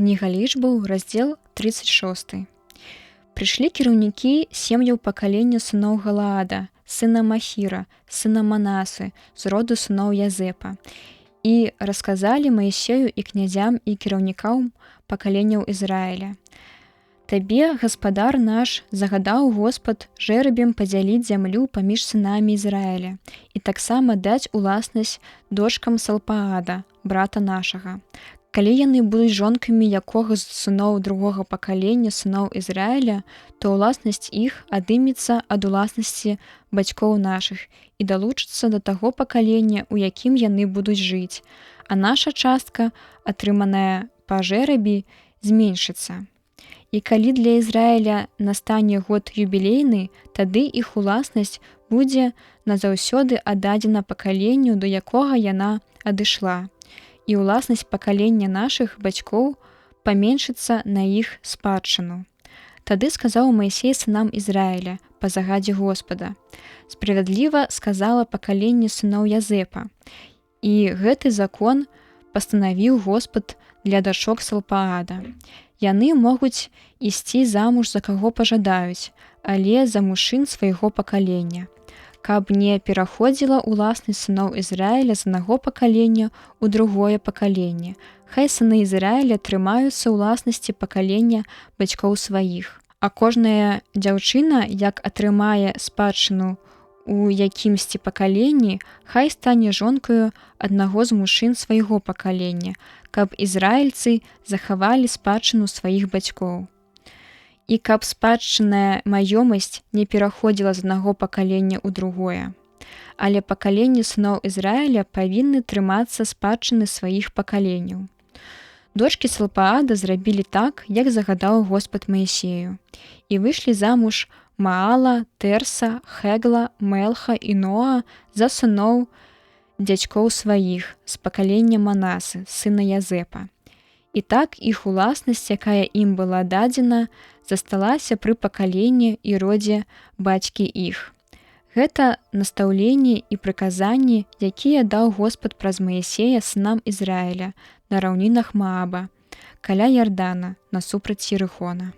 Кніга Лічбаў, раздзел 36. Прыйшлі кіраўнікі сем'яў пакалення сыноў Галаада, сына Махіра, сына Манасы, з роду сыноў Язэпа, і расказалі Маісею і князям і кіраўнікам пакаленняў Ізраіля. Табе, гаспадар наш, загадаў Господ жэрабем падзяліць зямлю паміж сынамі Ізраіля і таксама даць уласнасць дочкам Салпаада, брата нашага. Калі яны будуць жонкамі якога з сыноў другога пакалення сыноў Ізраіля, то ўласнасць іх адымецца ад уласнасці бацькоў нашых і далучыцца да таго пакалення, у якім яны будуць жыць, а наша частка, атрыманая па жэрабі, зменшыцца. І калі для Ізраіля настане год юбілейны, тады іх уласнасць будзе назаўсёды аддадзена пакаленню, до якога яна адышла, і ўласнасць пакалення нашых бацькоў паменшыцца на іх спадчыну. Тады сказаў Маісей сынам Ізраіля па загадзе Господа: Справядліва сказала пакаленне сыноў Язэпа. І гэты закон пастанавіў Господ для дачок Салпаада. Яны могуць ісці замуж за каго пажадаюць, але за мужчын свайго пакалення, каб не пераходзіла ўласнасць сыноў Ізраіля з аднаго пакалення ў другое пакаленне. Хай сыны Ізраіля трымаюцца ўласнасці пакалення бацькоў сваіх. А кожная дзяўчына, як атрымае спадчыну у якімсьці пакаленні, хай стане жонкаю аднаго з мужчын свайго пакалення, каб ізраільцы захавалі спадчыну сваіх бацькоў. І каб спадчынная маёмасць не пераходзіла з аднаго пакалення ў другое. Але пакаленні сыноў Ізраіля павінны трымацца спадчыны сваіх пакаленняў. Дочкі Салпаада зрабілі так, як загадаў Господ Маісею, і выйшлі замуж Маала, Тэрса, Хэгла, Мелха і Ноа за сыноў дзядзькоў сваіх з пакалення Манасы, сына Язэпа. І так іх уласнасць, якая ім была дадзена, засталася пры пакаленні і родзе бацькі іх. Гэта настаўленні і прыказанні, якія даў Господ праз Маісея сынам Ізраіля на раўнінах Мааба, каля Ярдана, насупраць Ерыхона.